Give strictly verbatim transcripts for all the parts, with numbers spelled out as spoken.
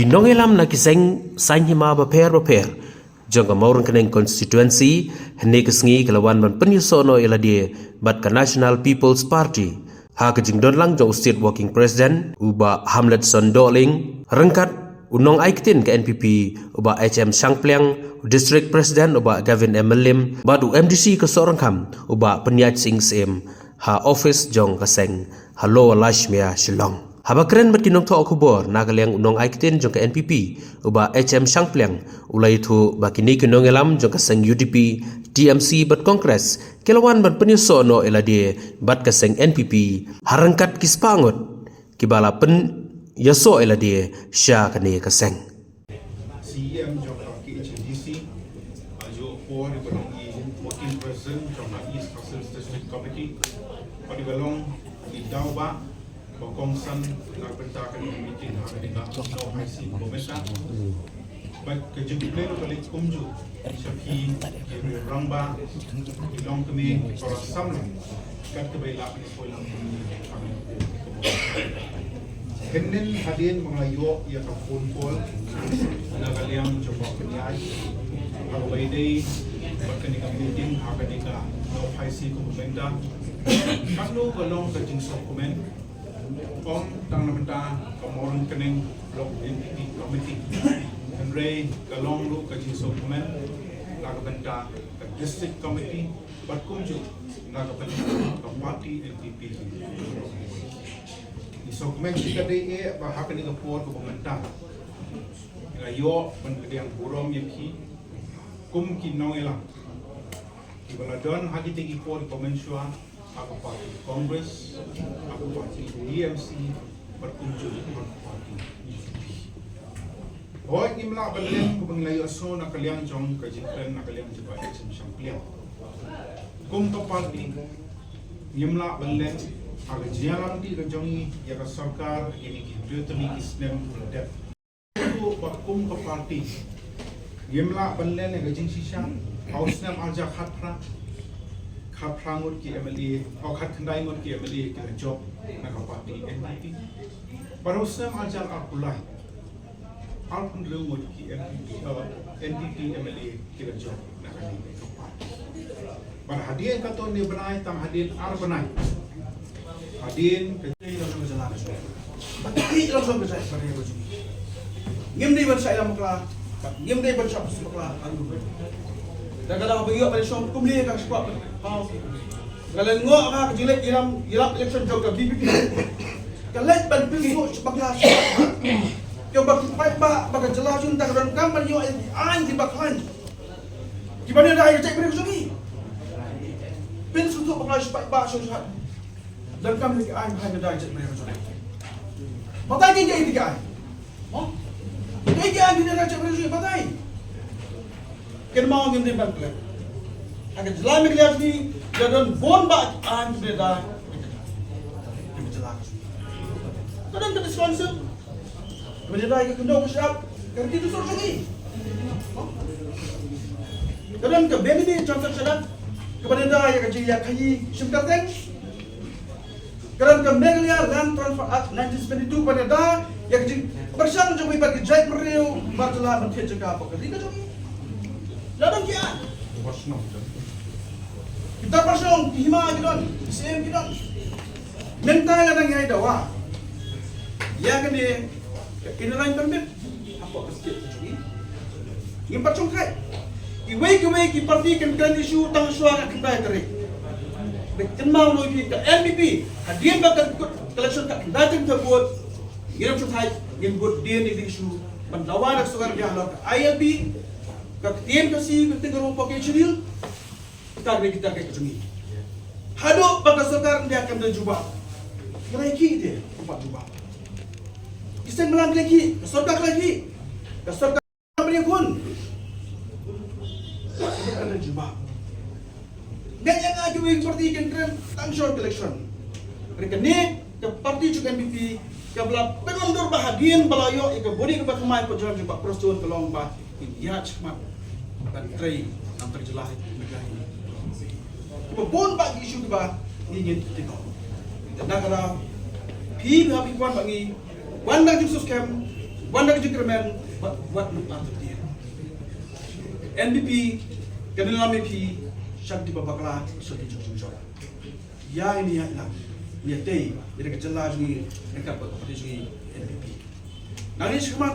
Nongïalam na ki seng saiñ hima bapher bapher jong ka Mawryngkneng constituency hynne ka sngi ki la wan ban pynïasoh noh ïa lade bad ka National People's Party ha ka jingdon lang jong u State Working President u Bah Hamletson Dohling, ryngkat u nongai ktien ka N P P u Bah H M Shangpliang, u District President u Bah Gavin M Mylliem bad u M D C ka Sohryngkham u Bah Pynïaid Sing Syiem ha office jong ka seng ha Lower Lashmere, Shillong. Haba kren bad ki nongthoh khubor na ka liang u nongai ktien jong ka N P P u Bah H M Shangpliang u la ïathuh ba kine ki nongïalam jong ka seng U D P, T M C bad Congress ki la wan ban pynïasoh noh ïa lade bad ka seng N P P ha ryngkat ki spah ngut kiba la pynïasoh ïa lade sha kane ka seng. C E M jong ka K H A D C, ha ïoh por iba long i Working President jong ka East Khasi Hills District Committee, bad iba long i daw ba ba kongsan na ka bynta kane ka meeting ha kane ka nongpynïasoh kumne. Bad ka jingkhublei ruh ka leit kumjuh sha phi ki rangbah, ki longkmie, para samla, kat kaba ïa lah ban ïapoh lang kumne. Hynnin hadien ba nga la ïoh ïa ka phone call na ka liang jong Bah Pynïaid ha kaba ïadei bad kane ka meeting ha kane ka nongpynïasoh kumne. Katno ka long ka jingsngewkmen, ym tang na bynta ka Mawryngkneng Block N P P Committee, hynrei ka long ruh ka jingsngewkmen na ka bynta ka District Committee bad kumjuh na ka bynta ka party N P P. Ngi sngewkmen shikaddei eh ba ha kane ka por kaba mynta ngi la ïoh ban pdiang burom ïa phi kum ki nongïalam kiba la don ha kitei ki por kiba mynshuwa, ha ka party Congress, ha ka party T M C, bad kumjuh ha ka party U D P. Hooid, ngim lah ban len kumba ngi la ïohsngew na ka liang jong ka jingkren na ka liang jong Bah H M Shangpliang. Kum ka party ngim lah ban len ha ka jingïalam dih ka jong ngi ïa ka sorkar ha kine ki hynriew tylli ki snem ba la dep. Ruh ba kum ka party ngim lah ban len ïa ka jingshisha ha u snem arhajar khatphra, khatphra ngut ki M L A, oh, khatkhyndai ngut ki M L A ki la jop na ka party N P P. Bad ha u snem arhajar arphew lai, arphew hynriew ngut ki M P P, oh, N P P M L A ki la jop na kane ka party. Bad hadien katto katne bnai, tang hadien ar bnai, hadien ka jingïalang jong ka jylla ka jong ngi. Bad ka jingïalang jong ka jylla ka jong ngi. Ngim dei ban shah ïalam bakla, bad ngim dei ban shah pyrshah bakla, alu. Da ka daw ba ïoh ban shong kumne ka spah. Ka leit ngoh ha ka jingleit ïalam, ïalam election jong ka V P P. Ka leit ban pynsuh bakla. Ka ba ki paidbah ba ka jylla jong ngi ka donkam ban ïoh ïa ki aiñ kiba khlaiñ. Kiba ïada ïa ka jaitbynriew ka jong ngi. Pynsuh bakla sha paidbah sha u sha. Donkam ïa ki aiñ ba ïada ïa ka jaitbynriew ka jong ngi. Batai ki, ki, ki aiñ. Mo? Ki, ki aiñ ki ïada ïa ka jaitbynriew ka jong ngi, batai. Kynmaw ngin ym dei ban klet. Ha ka jylla Meghalaya jong ngi, ka don bun bah ki aiñ kiba ïada. Ka don ka dei ka council. Ka ïada ïa ka khyndew ka shyiap, ka riti dustur jong ngi. Ka don ka Benedict Johnson Shaddad, kaba ïada ïa ka jingïakhaïi shim kyrteng. Ka don ka Meghalaya Land Transfer Act nineteen seventy-two, kaba ïada ïa ka jingpyrshang jong ngi bad ka jaitbynriew bar jylla ban thied jaka bad ka ri ka jong ngi. La don ki aiñ. Kita pyrshang, ki hima ki don, ki syiem ki don. Mynta la dang ïai dawa ïa kane ka Inner Line Permit hapoh ka state ka jong ngi. Ngim pat shongkai. Kiwei kiwei ki party kin kren issue tang shuwa ka khyndai tarik. Bad kynmaw noh ïa phi ka N P P, hadien ba kan kut ka election ka khyndai tarik ka vote, ngin ym shongkai, ngin vote dien ïa ka issue ban dawa da ka sorkar India halor ka I L P, ka ktien Khasi, ka ktien Garo, ka schedule. Kita kane kita ka jong ngi. Haduh ba ka sorkar India kam da jubab. Ka la ïakhih te, kam pat jubab. Ki seng bhalang ki la ïakhih, ka sorkar ka la ïakhih. Ka sorkar kam da ïakhun. Kam da jubab. Ngan ïa nga kiwei ki party kin kren tang shong election. Hynrei kane ka party jong ka N P P, kaba la pynlong dur ba hadien ba la ïoh ïa ka body kaba thymmai hapoh jylla jong ngi, ba Prestone, ka long ba kin ïaid shakhmat ban trei na ka bynta ka jylla Meghalaya. Kiba bun bah ki issue kiba ngi ngeit ki tip. Te na ka daw phi, phi hap ban wan bad ngi, wan da ka jingsuh skhem, Wan da ka jingkyrmen bad wat nang artatien. N P P kan ïalam ïa phi sha ki ba bakla, sha ki jingjynjar. Ïa ini ïa ina ïa tei ïa ka jylla jong ngi, ïa ka party jong ngi N P P. Nangne shakhmat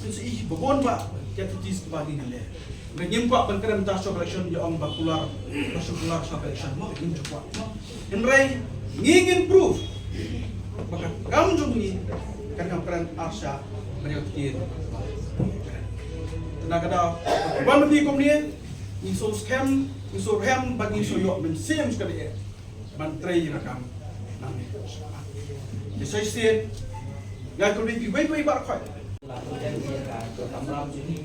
phin sa ïohi ba bun ba ki activities kiba ngi leh. Ngim kwah ban kren mynta sha election, ïa ong ba kular, ba shu kular sha election, mo, ngim ju kwah, mo. Hynrei ngi ngin prove ba ka kam jong ngi kan ym kren arsha ban ïa kti. Te na ka daw ba mynta kumne ngi shu skhem, ngi shu rhem bad ngi shu ïoh mynsiem sha ka dei ban trei ïa ka kam nangne. Te sa shisien nga kyrpad ïa phi wei wei baroh khoit. La pynlong ïa ka kamram jong ngi,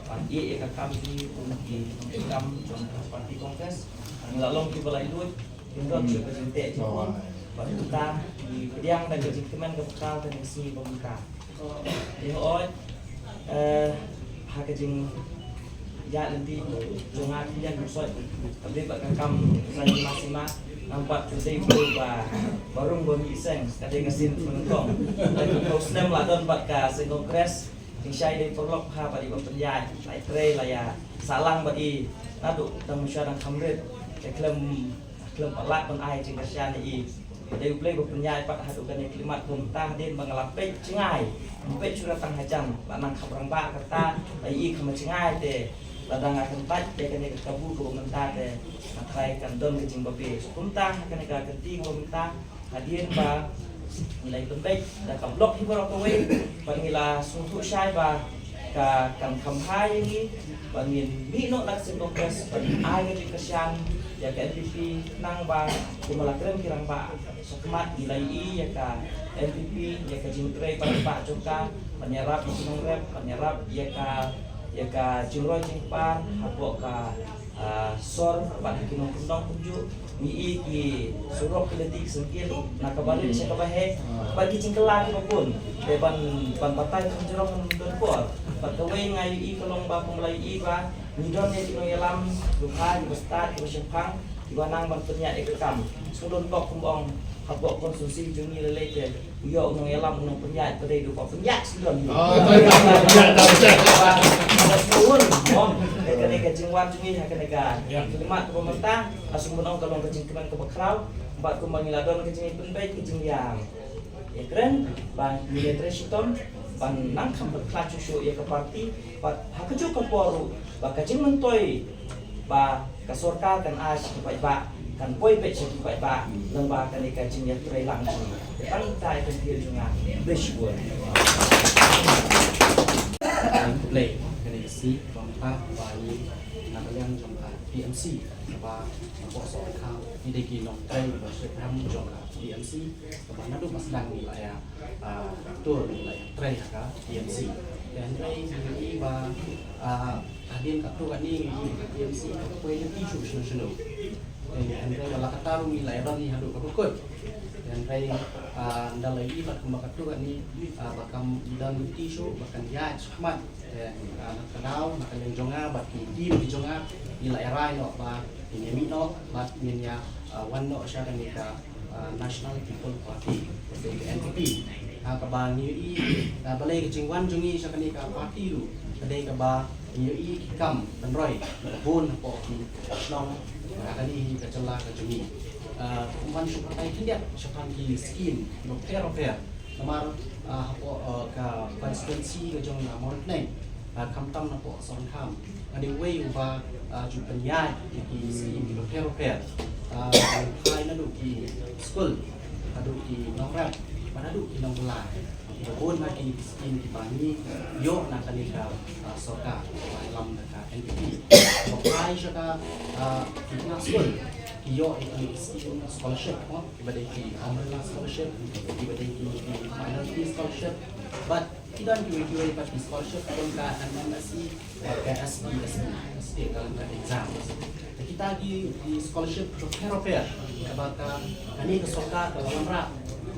ban ïeh ïa ka kam jong ngi kum ki nongtrei kam jong ka party Congress. Ngi la long kiba laitluid, ki don shuh ka jingteh jingpun. Bad mynta ngi pdiang da ka jingkmen kaba kal kane ka sngi ba mynta. Te hooid, eh, ha ka jingïaid lynti jong nga, khyndiat nga soi, ka dei bad ka kam saiñ ma sima, namar ka dei ba, ba rung ba mih seng, ka dei ka sien pynlong. Ka dei ka snem la don bad ka seng Congress, jingshai dei paralok ha ba dei ba pynïaid, la ïatrei, la ïa sahlang bad i, naduh dang mynshuwa dang kham rit, ka khlem khlem palat ban ai jingkyrshan ïa i. Dei U Blei ba pynïaid pat haduh kane ka khyllipmat ba mynta, hadien ba nga la peit jngai, nga peit shuwa tang hajan, la nang kham rangbah kata, la ïohi kham jngai te, lada nga kyntait ïa kane ka kabu kaba mynta te, nga tharai kan don ka jingbabe. Kumta ha kane ka kynti kaba mynta, hadien ba ngi la ïa pynbeit da ka block hi baroh kawei, ba ngi la sngewthuh shai ba ka kan kham bha ïa ngi ba ngin mih noh na ka sien Congress ban ai ka jingkyrshan ïa ka N P P, khnang ba kumba la kren ki rangbah shakhmat, ngi la ïohi ïa ka N P P, ïa ka jingtrei ba rangbah jong ka, ban ïarap ïa ki nongrep, ban ïarap ïa ka, ïa ka jingroi jingpang hapoh ka ah, sor, bad ha ki nongkyndong kumjuh, ngi ïohi ki surok ki lynti ki syngkien, na kaba rit sha kaba heh, bad ki jingkylla kiba bun, te ban, ban batai kumjuh ruh kam don por. Bad kawei nga ïohi ka long ba kumba la ïohi ba ngi don ïa ki nongïalam, kiba bha, kiba stad, kiba shemphang, kiba nang ban pynïaid ïa ka kam. Sngewdon bok kumba ong, hapoh constituency jong ngi lei lei te, ïoh u nongïalam, u nongpynïaid, ba dei u ba pynïaid sdang. Oh, betul, betul, betul, betul. Ba, ba sngewhun, mo, ka, ka, ka jingwan jong ngi ha kane ka, ya, khyllipmat kaba mynta, ha sngewbha ban ong ka long ka jingkmen kaba khraw, bad kumba ngi la don ka jingpynbeit, ka jingïa, ïakren, ba ngi ïatrei shitom ban nang kham pyrkhat shuh shuh ïa ka party, bad ha kajuh ka por ruh, ba ka jingmyntoi ba ka sorkar kan ai sha ki paidbah, kan poi beit sha ki paidbah, lyngba kane ka jingïatreilang jong ngi. Te tang kata ïa ka ktien jong nga. Khublei shibun. Khublei, kane ka sngi ba mynta ba ngi na ka liang jong ka T M C, kaba na pok sor ka, ngi dei ki nongtrei ba shyrkhei jong ka T M C, kaba naduh ba sdang ngi la ïa ah, tur ngi la ïa trei ha ka T M C. Te hynrei ngi ïohi ba, ah, hadien katto katne ngi ïohi ba ka T M C ka poi lynti shuh shano shano. Te hynrei ba la katta ruh ngi la ïa don hi haduh kaba kut. Te hynrei, ah, ynda la ïohi pat kumba katto katne, ah, ba kam don lynti shuh ba kan ïaid shakhmat. Te, ah, na ka daw, na ka liang jong nga bad ki team ki jong nga, ngi la ïa rai noh ba ngin ïa mih noh bad ngin ïa, ah, wan noh sha kane ka ah, National People Party, ka dei ka N P P. Ha kaba ngi ïohi, ah, balei ka jingwan jong ngi sha kane ka party ruh ka dei kaba ngi ïohi ki kam pynroi kiba bun hapoh ki shnong, ah, kane hi ka jylla ka jong ngi. Ah, kum ban shu batai khyndiat shaphang ki skim kiba pher bapher. Namar, ah, hapoh, ah, ka constituency ka jong, ah, Mawryngkneng, ah, khamtam napoh Sohryngkham, nga dei uwei uba, ah, ju pynïaid ïa ki skim kiba pher bapher. Ah, phai naduh ki skul, haduh ki nongrep, bad haduh ki nongbylla. Kiba bun na ki skim kiba ngi ïoh na kane ka, ah, sorkar, kiba ïalam da ka N P P. Kiba phai sha ka, ah, ki khynnah skul, ki ïoh ïa ki skim scholarship, mo, kiba dei ki umbrella scholarship, kiba dei ki, ki minority scholarship. Bad ki don kiwei kiwei pat ki scholarship kum ka M M S E bad ka S P S E, State Qualified Exams. Te kita ki, ki scholarship kiba pher bapher, kaba ka, kane ka sorkar ka la wanrah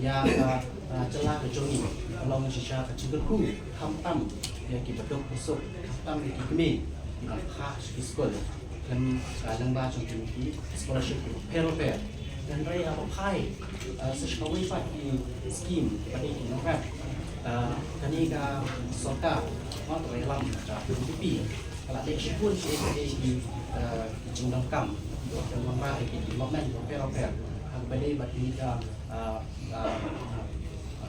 ïa ka, ah, jylla ka jong ngi, ka long shisha ka jingkyrkhu khamtam ïa kiba duk ba suk, khamtam ïa ki kmie kiba phah sha ki skul. Khlem, ah, lyngba jong ki scholarship kiba pher bapher. Hynrei haba phai, ah, sa sha kawei pat ki skim kiba dei ki nongrep, Ah, kane ka sorkar, ma, kaba ïalam ka P N P P ka la leh shibun shi, eh, ki, ah, ki jingdonkam, ki wanrah ïa ki development bapher bapher. Haba ïadei bad kane ka, ah, ah,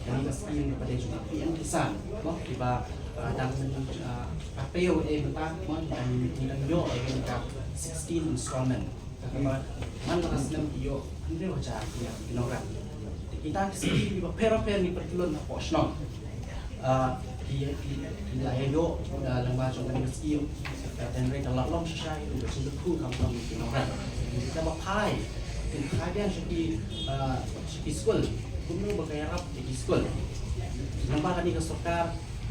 kane ka skim kaba dei jong ka P M Kisan, ma, kiba, ah, dang, ah, ka pei ïa mynta, ma, dang, dang ïoh ïa kane ka sixteen installment. Kaba man la ka snem ki ïoh hynriew hajar ki nongran. Te kita ki skim kiba pher bapher ngi pyntlot hapoh shnong. Ah, ki, ki, ki la ïoh, ah, lyngba jong kane ka skim. Ka, hynrei ka la long shisha ïa ka jingkyrkhu khamtam ki nongran. Kaba phai, kin phai biang sha ki, ah, sha ki skul. Kumno ba ka ïarap ïa ki skul. Lyngba kane ka sorkar,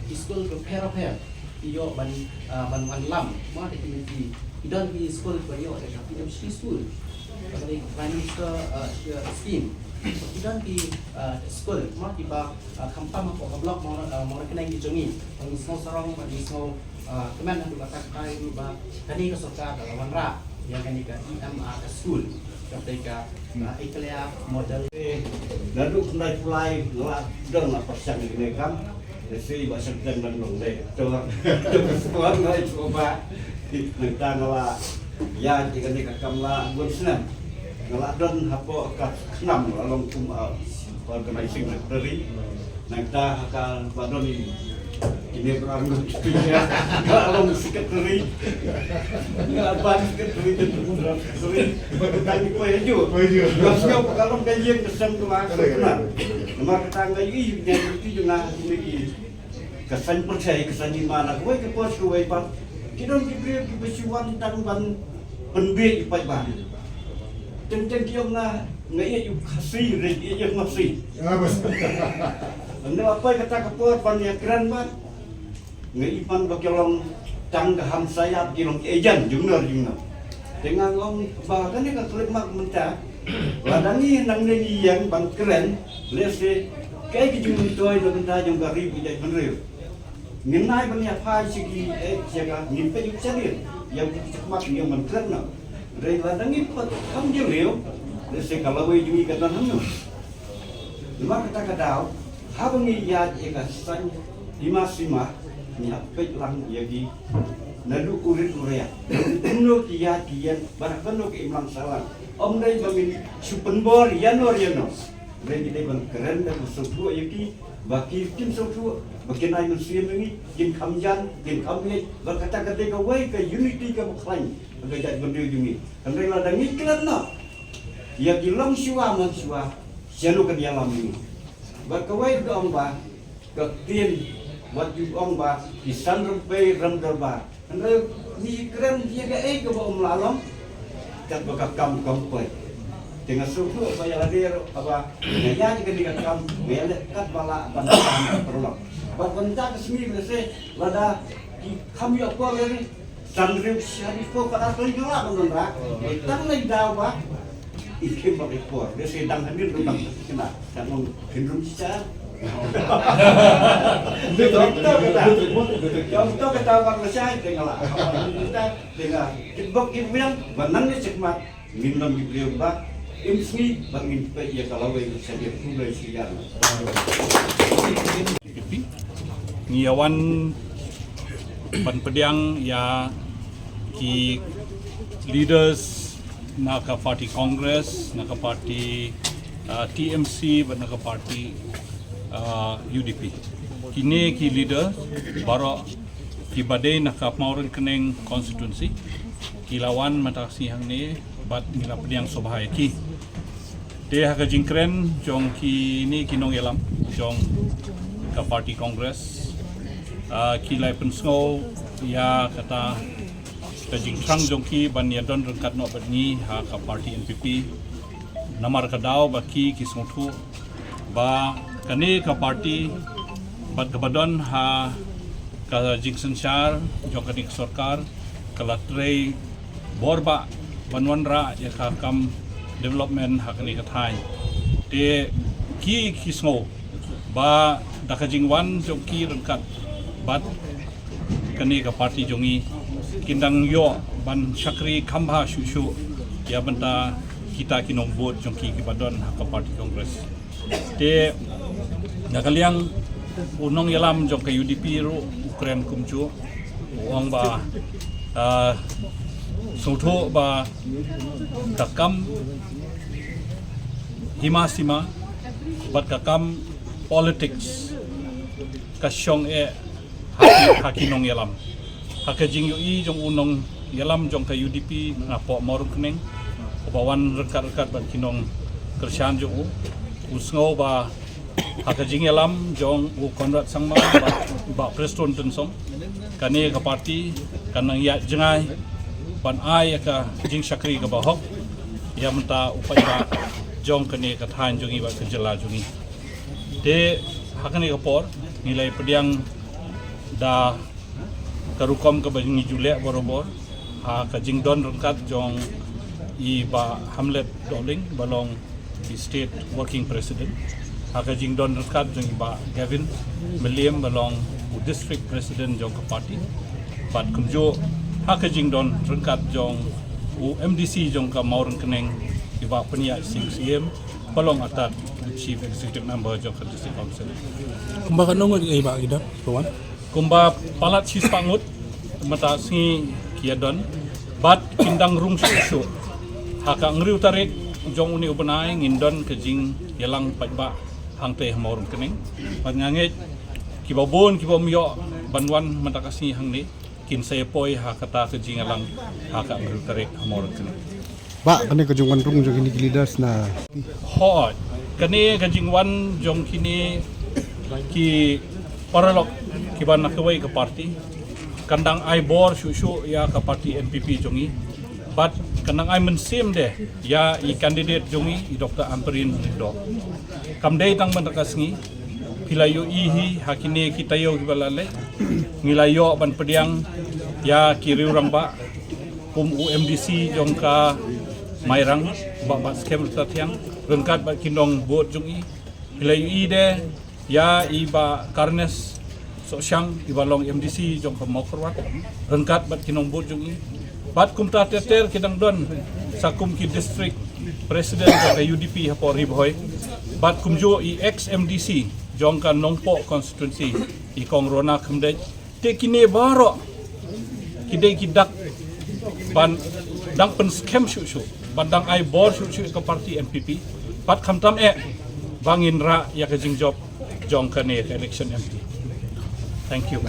ki skul bapher bapher ki ïoh ban, ah, ban wanlam, ma, te ki, ki don ki skul ba ïoh da ka P M Shri School, ka dei Prime Minister, ah, Scheme. Ki don ki, ah, skul, ma, kiba, ah, khamtam hapoh ka block Mawryngkneng, ah, Mawryngkneng ka jong ngi. Ngi sngew sarong bad ngi sngew, ah, kmen haduh katta katta ruh ba kane ka sorkar ka la wanrah ïa kane ka E M R S School. Ka dei ka, ah, Eclair Model. Naduh khyndai phew lai nga la don la pyrshang ïa kane ka kam. Lehse ba shem teng ban long dei. To, to, to, ba, nangta nga la ïa ïa kane ka kam la bun snem. Nga la don hapoh ka KHNAM, nga la long kum, ah, organizing secretary. Nangta ha kaba don i kine ba ngut, nga la long secretary. Nga la ban secretary, secretary. Ba ka tang ko ïa ju. Nga sngew ba ka long ka ïing ka sem ka ba ka kena. Namar kata nga ïohi ïa ki jong nga kine ki Ka saiñ pyrthei, ka saiñ iman, kawei ka por sha kawei pat. Ki don ki briew kiba shu wan tang ban pynbieit ïa u paidbah. Teng teng ki ong nga, nga ïeit ïa u Khasi, ri ïeit ïa u Khasi. Ah, bas. Ynda la poi kata ka por ban ïakren bad nga, i pan ba ki long tang ka hamsaïap, ki long agent jong no jong no. Te nga ong ba kane ka khyllipmat mynta, lada ngi nangne ngi ïeng ban kren, lehse kaei ka jingmyntoi na ka bynta jong ka ri bad jaitbynriew. Ngin nai ban ïa phai sha ki, eh, sha ka, ngin peit ïa u sharia, ïa u shakhmat, ïa u ban kren noh. Hynrei lada ngi pat kham jylliew, lehse ka lawei jong ngi ka don hangno. Namar kata ka daw, haba ngi ïaid ïa ka saiñ hima sima, ngi hap peit lang ïa ki naduh u rit u riat. Kumno ki ïaid ki ïeng, bad kumno ki imlang sahlang. Ym dei ba ngin shu pynbor ïano ïano. Hynrei ngi dei ban kren da ka sngewthuh ïa ki, ba ki kin sngewthuh, ba kin ai mynsiem ïa ngi, kin kham jan, kin kham ïeit, bad kata ka dei kawei ka unity kaba khlaiñ ha ka jaitbynriew jong ngi. Hynrei lada ngi klet noh ïa ki longshuwa manshuwa, shano kan ïalam ïa ngi? Bad kawei ka ong ba, ka ktien, wat ju ong ba ki san rympei rem dorbar. Hynrei ngi kren ïa kaei kaba ym lah long, katba ka kam kam poi. Te nga sngewthuh ba ïa lade ruh haba nga ïaid ïa kane ka kam, nga ïaleh katba lah ban kam ka pyrlok. Bad ban da ka sngi lehse lada ki kham ïoh por lehse san riew sha ri ko ka da to ïoh lah ban don ra. Tang lei daw ba i khim ba i por. Lehse dang hadien ruh dang kena. Kan long khynrung shisha. Contoh kata. Contoh kata bang la shai te nga la. Kita te nga kitbok kitbiang ba nangne shakhmat ngin long ki briew ba im sngi ba ngin peit ïa ka lawei ka shadien. Khublei shiliang. Ngi ïa wan ban pdiang ïa ki leaders na ka party Congress, na ka party, ah, T M C, bad na ka party, ah, U D P. Kine ki leader baroh kiba dei na ka Mawryngkneng constituency ki la wan mynta ka sngi hangne bad ngi la pdiang sngewbha ïa ki. Te ha ka jingkren jong kine ki nongïalam jong ka party Congress, ah, ki la pynsngew ïa kata ka jingthrang jong ki ban ïadon ryngkat noh bad ngi ha ka party N P P. Namar ka daw ba ki, ki sngewthuh ba kane ka party bad kaba don ha ka jingsynshar jong kane ka sorkar ka la trei bor ba ban wanrah ïa ka kam development ha kane ka thaiñ. Te ki, ki sngew ba da ka jingwan jong ki ryngkat bad kane ka party jong ngi kin dang ïoh ban shakri kham bha shuh shuh ïa bynta kita ki nongbud jong ki kiba don ha ka party Congress. Te na ka liang U nongïalam jong ka U D P ruh u kren kumjuh, u ong ba, ah, sngewthuh ba ka kam hima sima bad ka kam politics ka shong eh ha ki, ha ki nongïalam. Ha ka jingïohi jong u nongïalam jong ka U D P napoh Mawryngkneng, uba wan ryngkat ryngkat bad ki nongkyrshan jong u, u sngew ba ha ka jingïalam jong u Conrad Sangma bad Bah Prestone Tynsong, kane ka party kan nang ïaid jngai ban ai ïa ka jingshakri kaba hok ïa mynta u paidbah jong kane ka thaiñ jong ngi bad ka jylla jong ngi. Te ha kane ka por ngi la ïa pdiang da ka rukom kaba ngi ju leh barabor, ha ka jingdon ryngkat jong i Bah Hamlet Dohling ba long i State Working President, ha ka jingdon ryngkat jong i Bah Gavin Mylliem ba long u District President jong ka party, bad kumjuh ha ka jingdon ryngkat jong u M D C jong ka Mawryngkneng, i Bah Pynïaid Sing Syiem ba long artat u Chief Executive Member jong ka District Council. Kumba katno ngut ïa i Bah ki don, Pawan? Kumba palat shispah ngut mynta sngi ki ïa don, bad kin dang rung shuh shuh. Ha ka hynriew tarik jong une u bnai ngin don ka jingïalang paidbah hangtei ha Mawryngkneng. Bad nga ngeit kiba bun kiba ym ïoh ban wan mynta ka sngi hangne kin sa ïa poi ha kata ka jingïalang ha ka hynriew tarik ha Mawryngkneng. Bah, kane ka jingwan rung jong kine ki leaders na. Hooid, kane ka jingwan jong kine ki paralok kiba na kawei ka party kan dang ai bor shuh shuh ïa ka party N P P jong ngi. Bad kan dang ai mynsiem de ïa i candidate jong ngi, i Doctor Ampareen Lyngdoh. Kam dei tang mynta ka sngi, phi la ïohi hi ha kine ki taïew kiba la leit, ngi la ïoh ban pdiang ïa ki riew rangbah kum u M D C jong ka Mairang, Bah Batskhem Ryngkat Thiang, ryngkat bad ki nongbud jong i. Phi la ïohi de ïa i Bah Carnes Sohshang, iba long M D C jong ka Mawkyrwat, ryngkat bad ki nongbud jong i. Bad kumta ter ter ki dang don sa kum ki district president jong ka U D P hapoh Ri Bhoi, bad kumjuh i ex M D C jong ka Nongpoh constituency, i Kong Rona Khymdeit. Te kine baroh ki dei ki dak ban dang pynskhem shuh shuh, ban dang ai bor shuh shuh ïa ka party N P P. Bad khamtam eh ba ngin rah ïa ka jingjop jong kane ka election M P. Thank you.